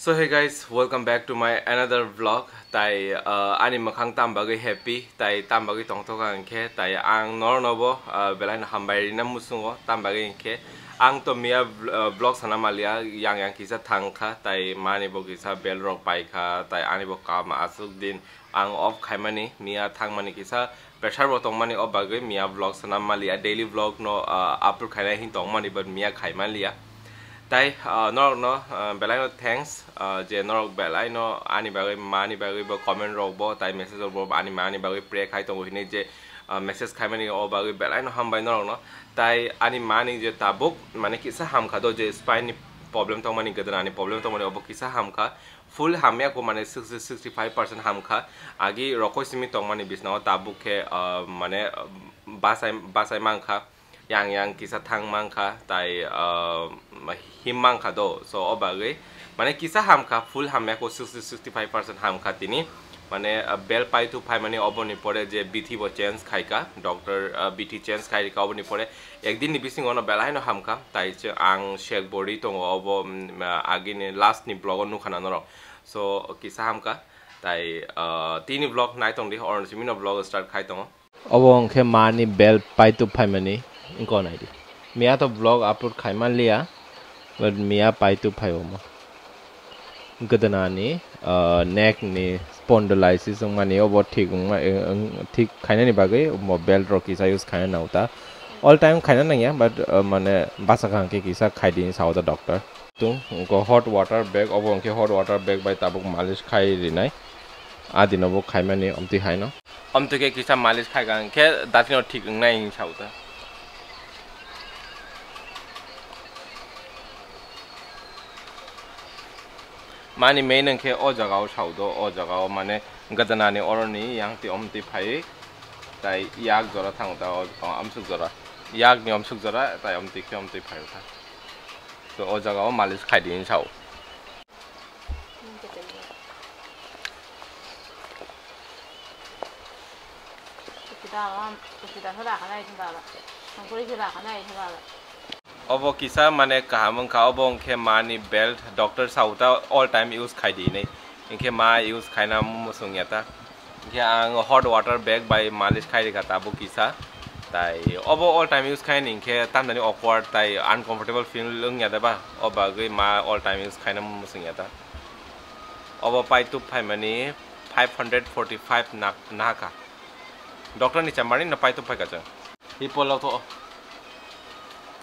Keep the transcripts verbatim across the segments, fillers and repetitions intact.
So hey guys, welcome back to my another vlog. Tai, uh, ani mwkhang tam bagwi happy, tai tam bagwi tongthok ang khe, tai ang norokno bo, uh, belai no hambai rina muchungo, tam bagwi hwnkhe ang to miya vl-, uh, vlog sana maliya, yang yang kisa thang kha, tai mani bo kisa bel rok pai kha, tai ani bo kam aswk din ang off khaimani, miya thangmani kisa pressure bo tongmani, o bagwi miya vlog sana maliya, daily vlog no, ah, upload khainai hin tongmani, but miya khai maliya. Tai, ah, norokno, ah, belai no thanks, ah, je norok belai no ani bagwi, mani bagwi bo comment rok bo, tai message rok bo ani mani bagwi pray khai tongo hinwi je, ah, message khaimani, o bagwi belai no hambai norokno. Tai ani mani je tabuk mane kisa hamkha do, je spine ni problem tongmani, gwdana ni problem tongmani, obo kisa hamkha. Full hamya ko mane sixty, sixty five percent hamkha. Agi rokoi simi tongmani bisnao tabuk khe, ah, mane, ah, basai, basai mankha, yang yang kisa thang mankha, tai, ah, him mankha do. So, o bagwi mane kisa hamkha, full hamya ko sixty, sixty five percent hamkha tini. Mane, ah, bel paitu phaimani oboni pore je bithi bo change khaika, doctor, ah, bithi change khaika oboni pore ekdin ni bisingo no belai no hamkha, tai che ang sek bo ri tongo obo, mm, ah, agini last ni vlog o nukha na norok. So, kisa hamkha, tai, ah, tini vlog nai tong di, or simi no vlog start khai tongo. Obo hwnkhe mani bel paitu phaimani, wngkha nai di. Miya to vlog upload khai man liya, but miya paitu phai omo. Gwdana ni, ah, neck ni spondylisis wngmani obo thik wngma, eh, wng-, thik khainani bagwi omo belt rok kisa use khaina nango ta. All time khaina nangya, but, ah, mane bachakha hwnkhe kisa khai di hinwi sao ta doctor. Tung, wngkha hot water bag, obo hwnkhe hot water bag bai tabuk malish khai rinai. Adi no bo khaimani omtwi haino. Omtwi khe kisa malish khai kha hwnkhe dathi no thik wngnai hinwi sao ta. Mani main hwnkhe o jaga o sao do, o jaga o mane gwdana ni oro ni yang twi omtwi phai, tai yak jora thango ta, o, o amsuk jora, yak ni omsuk jora, tai omtwi khe omtwi phai o ta. So o jaga o malish khai di hinwi sao. Obo kisa mane kaham wngkha, obo wngkhe mani belt, doctor sauta all time use khai di hinwi, hinkhe ma use khaina muchung ya ta. Hinkhe ang hot water bag bai malish khai rikha tabuk kisa. Tai obo all time use khai ni hinkhe tamjani awkward tai uncomfortable feel wngya da ba, o bagwi ma all time use khaina muchung ya ta. Obo paitub phaimani five hundred forty five na, nahakha. Doctor ni chamber ni no paitub phaikha chwng. Hipolo to.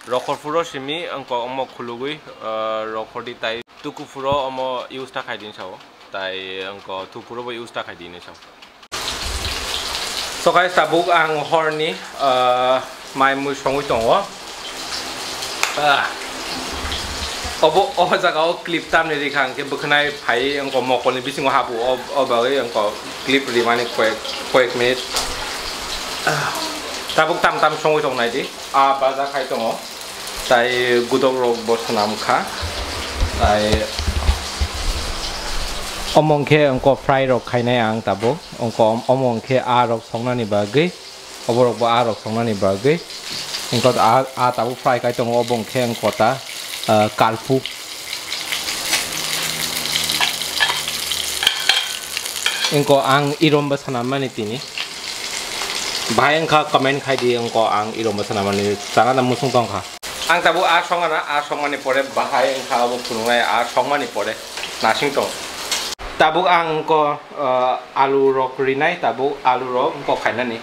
Rokhor phuro simi wngkha omo khulugwi, ah, rokhor di tai tuku phuro omo use ta khai din sao. Tai wngkha thu phuro bo use ta khai din sao. So guys, tabuk ang horni, ah, mai mui songwi tongo. Ah. Obo, o jaga o clip tamni rikha hwnkhe bwkhnai phai wngkha mokolni bisingo habu o, o bagwi wngkha clip rimani koyek, koyek minute. Ah. Tabuk tam tam songwi tong nai di. Ah, baja khai tongo. Tai gudok rok bo swnam kha. Tai omo hwnkhe wngkha fry rok khainai ang tabuk. Wngkha om-, omo hwnkhe ah rok songnani bagwi, oborok bo ah rok songnani bagwi. Wngkha ah, ah tabuk fry khai tongo, obo hwnkhe wngkha ta, ah, karpu. Wngkha ang irom bo swnam mani tini. Bahai wngkha comment khai di, wngkha ang irom bo swnam mani, chana da musung tong kha. Ang tabuk ah songana, ah songmani pore bahai wngkha abo phunuknai, ah songmani pore nasing tong. Tabuk ang wngkha, ah, alu rok rinai, tabuk alu rok wngkha khainani.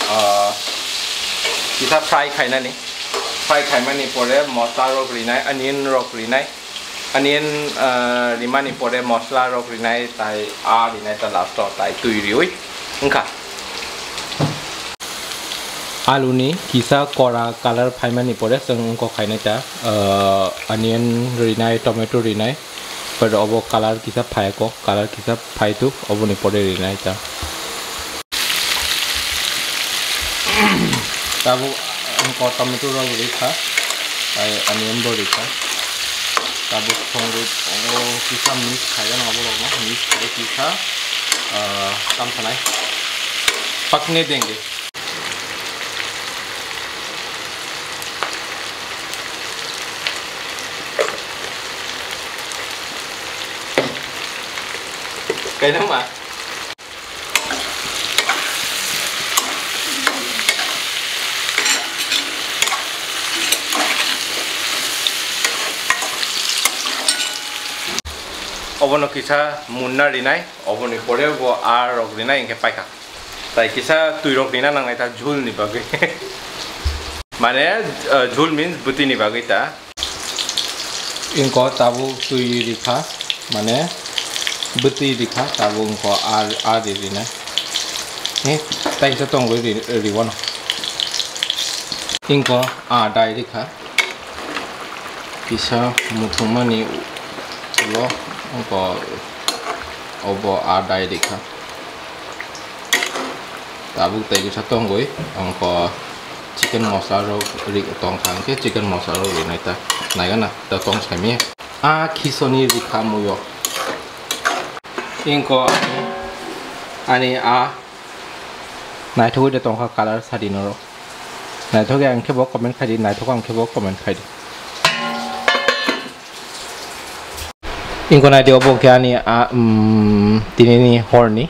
Ah, kisa fry khainani. Fry khaimani pore mosla rok rinai, onion rok rinai. Onion, ah, rimani pore mosla rok rinai, tai ah rinai ta last o tai twi riwi wngkha. Aluni kisa kora color phaimani pore chwng wngkha khainai ta, ah, onion rinai, tomato rinai, but obo color kisa phai kok, color kisa phai thuk, oboni pore rinai ta. Tabuk wngkha tomato rok rikha, tai onion bo rikha. Tabuk songwi tongo, kisa mix khaijak nang borokno, mix khai kisa, ah, tam sanai pakne dengdi. Kainama. Obono kisa munna rinai, oboni pore bo aa rok rinai, hinkhe paikha. Tai kisa twi rok rina nangnai ta jhul ni bagwi. Mane, uh, jhul means bwtwi ni bagwi ta. Inko tabuk twi rikha, mane bwtwi rikha, tabuk inko ar, ar ri rina. Eh, taisa tongwi ri, riwano. Inko a dai rikha. Kisa muthungmani ulo inko obo a dai rikha. Tabuk tai kisa tongwi, ang ko chicken masala rok ri-, tongkha, hwnkhe chicken masala rok rinai ta naigana ta tong saimanya. A khisoni rikha muyo. Inko ani a naithogwi de tongkha colour sadi norok. Naithok ya hwnkhe bo comment khaidi, naithok hwnkhe bo comment khaidi. Inko naidi obo khe ani a, um, tinini horni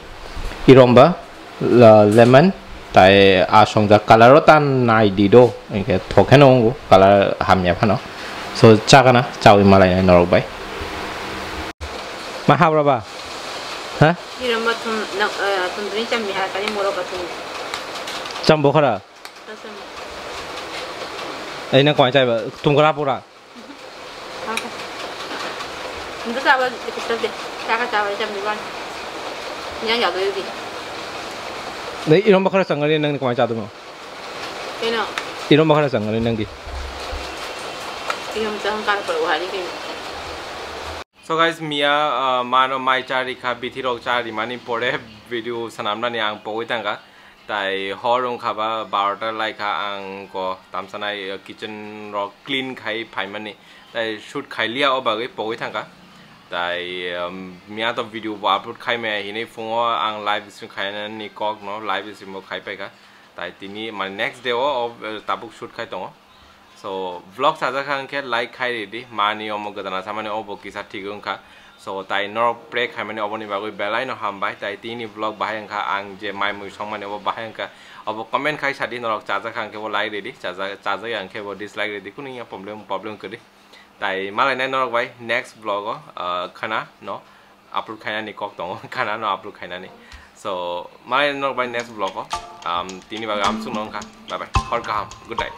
iromba. La-, lemon, tai a songjak colour o ta nai di do, hwnkhe thok kheno wngo, colour hamya phano. So, chakana, chawi malai nai norok bai. Ma habra ba? Ha? Iromba thum, na, eh, thum dri cham biha, kali morok athum. Cham bokhara? Cham. Ei na koi chai ba, tum kora pura. Ndu chaba, kisab de. Chaka chaba, cham di wan. Yang ya do di. Nei, irom bakara sangani nang ni kwmai cha dumo. Keno? Irom bakara sangani nang di. Irom chang kar par wari keno. So guys, miya, uh, mano mai cha rikha, bithi rok cha rimani pore video sanamnani ang pogwi thangkha. Tai hor wngkha ba barota laikha, ang ko tamsanai kitchen rok clean khai phaimani, tai shoot khailiya, o bagwi pogwi thangkha. Tai, um, miya to video bo upload khai maya hinwi phungo ang live stream khainani kok no live stream bo khai paikha. Tai tini mani next day o, o, tabuk shoot khai tongo. So, vlog chajak kha hwnkhe like khai ridi, mani omo gwdana samani obo kisa thik wngkha. So, tai norok pray khaimani oboni bagwi belai no hambai, tai tini vlog bahai wngkha, ang je mai mui songmani obo bahai wngkha, obo comment khai sadi, norok chajak kha hwnkhe bo like ridi, chajak, chajak ya hwnkhe bo dislike ridi, kunu ya problem, problem kwrwi. Tai malai nai norok bai next vlog o, ah, khana no upload khainani kok tongo, khana no upload khainani. So, malai norok bai next vlog o, um, tini bagwi amsuk no wngkha. Bye bye. Hor kaham. Good night.